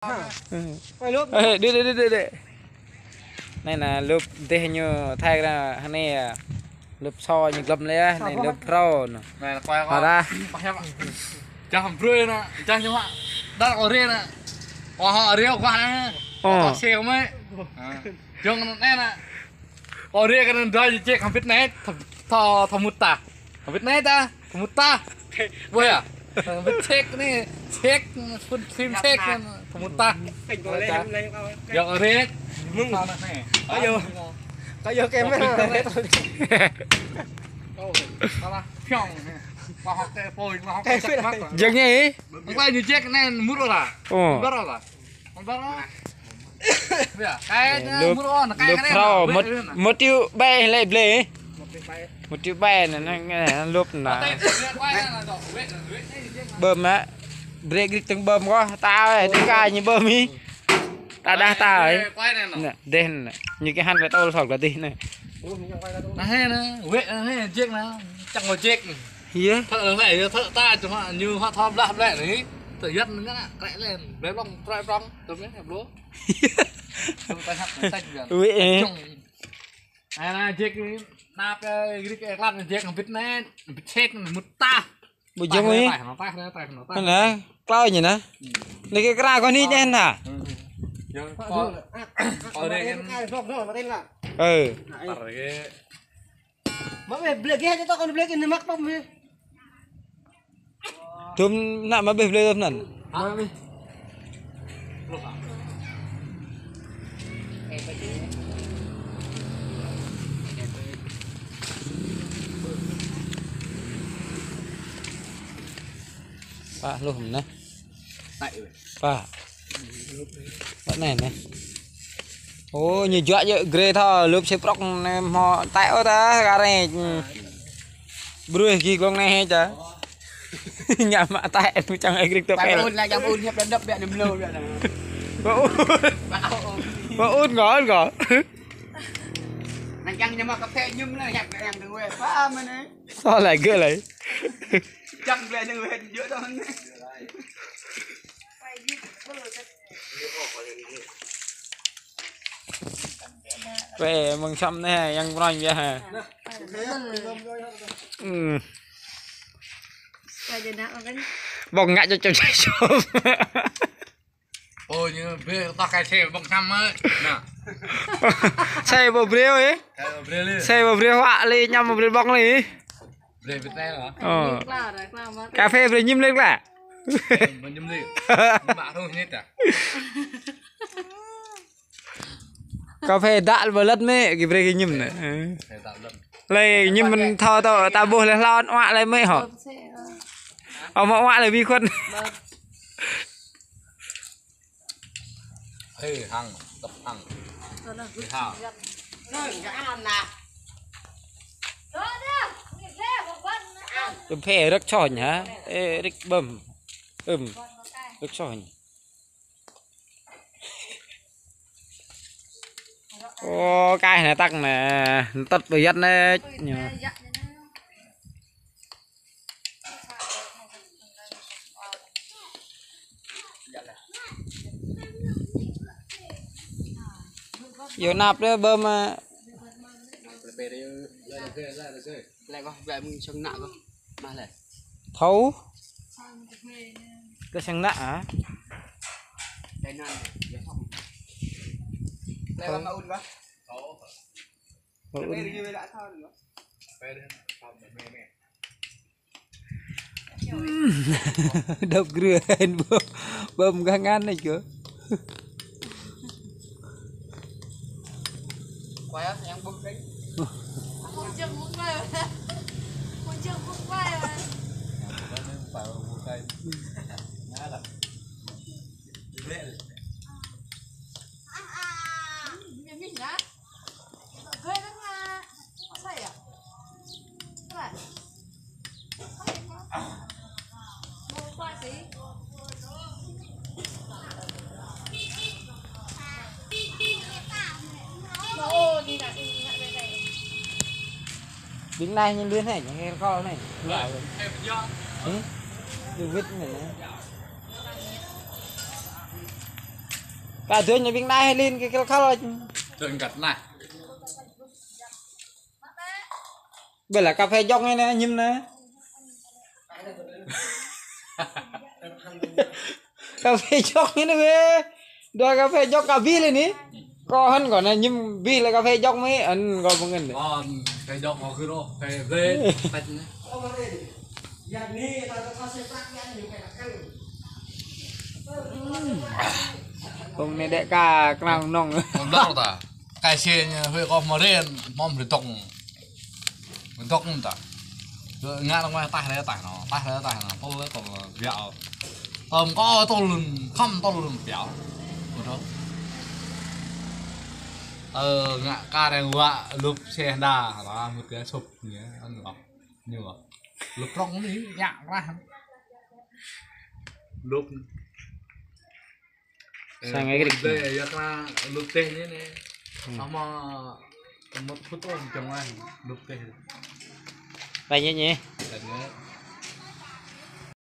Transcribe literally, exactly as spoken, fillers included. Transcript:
Ê, đuaĭ, đuaĭ, đuaĭ, đuaĭ, đuaĭ. Anai ană, lŭp dêh ñu tha kơ anai, anai, lŭp sô ñu glŏm lĕ, anai lŭp phrâo anai. Anai, anai, anai. Čah brơi anai, čah ñu mă. Đar kơ rê anai. Wah, rê wah anai. Ơ. Wah, sê kơ mơi. Jŏng anai anai. Ơ, rê kơ anai đa jĕ jĕk hăng bit anai. Thâo, thâo, thâo mŭt ta. Hăng bit anai ta. Thâo mŭt ta. Ƀuh yơh. Hăng bit ček anai. Ček, phun krim ček anai. Thâo mŭt ta. Yua kơ rê. Mơ̆ng. Kơ yua. Kơ yua kơ mơi. Ơ, salah. Phiong. Wah, hŏk kơ pôi, wah, hŏk kơ ček mă. Jĕk anai. Hăng kơ ñu jĕk anai mŭt ôh lah. Ơ. Mŭt ôh lah. Lŭp, lŭp phrâo, một, một triệu bảy lĕ blơi. Một triệu bảy anai, anai, anai, lŭp anai. Bơm mă. Brơi grik tơ̆ng bơm kơ, ta ơi, tơ̆ng ka ñu bơm hĭ. Ta đah ta ơi. Anai, dêh anai. Ñu kơ hăn wĕt ôl sŏk lă dih anai. Anai, anai, wĕt anai, jĕk anai. Čang wĕt jĕk. Hia. Thơ lĕ, thơ ta, čơma ñu hŏ thâo blah blĕ anai. Thơ yăt anai, krĕ lĕ, blĕ blŏng, krĕ blŏng, tơm anai, blŏng. Tơm ta hăp, ta jăn. Ui, ê. Čong. Anai, anai, jĕk anai, năp, ơ, grik, ơ, klan, jĕk, bit anai, bit ček anai, mŭt ta. Ƀu jŏng ih. Ta, ta, ta, ta, ta. Anai, klâo ñu anai. Anai kơ kra kơ anai čeh anai. Yua kơ, kơ rê kơ. Ơ. Tar kơ. Mă mơi blơi gih aja tŏ kơ blơi gih anai mă tŏm mơi. Tơm anai mă ƀĕ blơi tơm anai. Hă? Mă ƀĕ. Pă hluh mơ̆n anai. Pă. Pă anai anai. Ô, ñu juă yơh grê thâo, lŭp sê prŏk anai hmâo tĕ ôh ta, kơ anai. Brơi gih glông anai hĕ čă. Ñu mă tĕ, ñu čang ai grik tơpel. Pă ôn lah, čang ôn hiăp đơ̆p biă anai mlâo biă anai. Pă ôn. Pă ôn ngŏ, ngŏ. Anŭn čang ñu mă kơphê ñŭm anai, hiăp anai dơ̆ng wĕ. Pă mơ̆n anai. Sô lĕ gơ̆ lĕ. Čang blơi anai wĕ, jŏ tŏ anai. Wĕ, mơ̆ng săm anai, yang pơnoi biă hă. Ư. Ƀơ̆ng ngă čŏp čŏp čŏp. Ô, ñu brơi tŏ kơ sê ƀơ̆ng săm mơ̆. Anai. Sê ƀu brơi ôh, ê. Sê ƀu brơi lĕ. Sê ƀu brơi huă lĕ, añăm ƀu brơi ƀơ̆ng lĕ. Brơi bit anai lah. Ơ. Klă rồi, klă mơ̆n. Kơphê brơi ñim lĕ klă. Brơi ñim lĕ. Mă hruh ñu ta. Kơphê dăl ƀu lăt mĕ, gih brơi gih ñim anai. Ơ. Kơphê dăl lăt. Lĕ ñim mơ̆n thâo tŏ, ta ƀuh lĕ hlâo anŭn wă lĕ mĕ hŏ. Ơ, mă wă lĕ vi khuăn. Ê, hăng, tơp hăng. Ê, hăng. Tơm phê rơ̆k čoh anai hă? Ê, rơ̆k bơm. Ưm. Rơ̆k čoh anai. Ô, kơ anai tăk anai. Tơt ƀơi yăt anai. Yua năp đơi bơm, ơ. Lĕ kơ, lĕ kơ mơ̆ng sang ană kơ. Mă lĕ. Thâo. Kơ sang ană hă? Lĕ kơ mă ôn kơ. Mă ôn. Đơ̆p grưh hên bơm, bơm gah ngăn anai kơ. Quay á, yang bơm kênh. Không chừng bơm quay. Không chừng bơm quay. Ƀing anai ñu lươn hĕ, ñu hel kol anai. Hĭ? Ñu wĭt anai. Kơ dŏ ñu ƀing anai lin kơ kil khal. Dŏ ngăt nah. Bơ lah cà phê jŏk anai nê, ñim nê. Cà phê jŏk anai nê bơ. Dua cà phê jŏk kơ abih lĕ anai. Kâo hăn kâo nê ñim abih lĕ cà phê jŏk mơ̆, ăn kâo pơngăn. Ơ, cà phê jŏk kâo kơ rŏ, cà phê blê, tăč anai. Kông anai đĕ ka kơnang nong. Mơ̆ng đăo ta. Kai se ñu huĭ kâo mơren, mơ̆m ƀu dŏ. Ƀu dŏ mơ̆n ta. Ngă nong mă taih lĕ taih nô, taih lĕ taih nô, tơl lĕ tơl biă. Tơm kâo tơl lun, khăm tơl lun biă. Ƀu dŏ. Ơ, ngă ka reng wă lŭp se đa, ră mŭt kơ sŭp ñu, ăn ngă. Ñu. Lŭp prŏng anai, ñă rah. Lŭp. Sang ai krik. Ơ, yua kơ lŭp teh anai nê. Hmm. Samơ̆, samơ̆ phŭt ôn čang lai, lŭp teh. Lai ñe ñe. Lai ñe.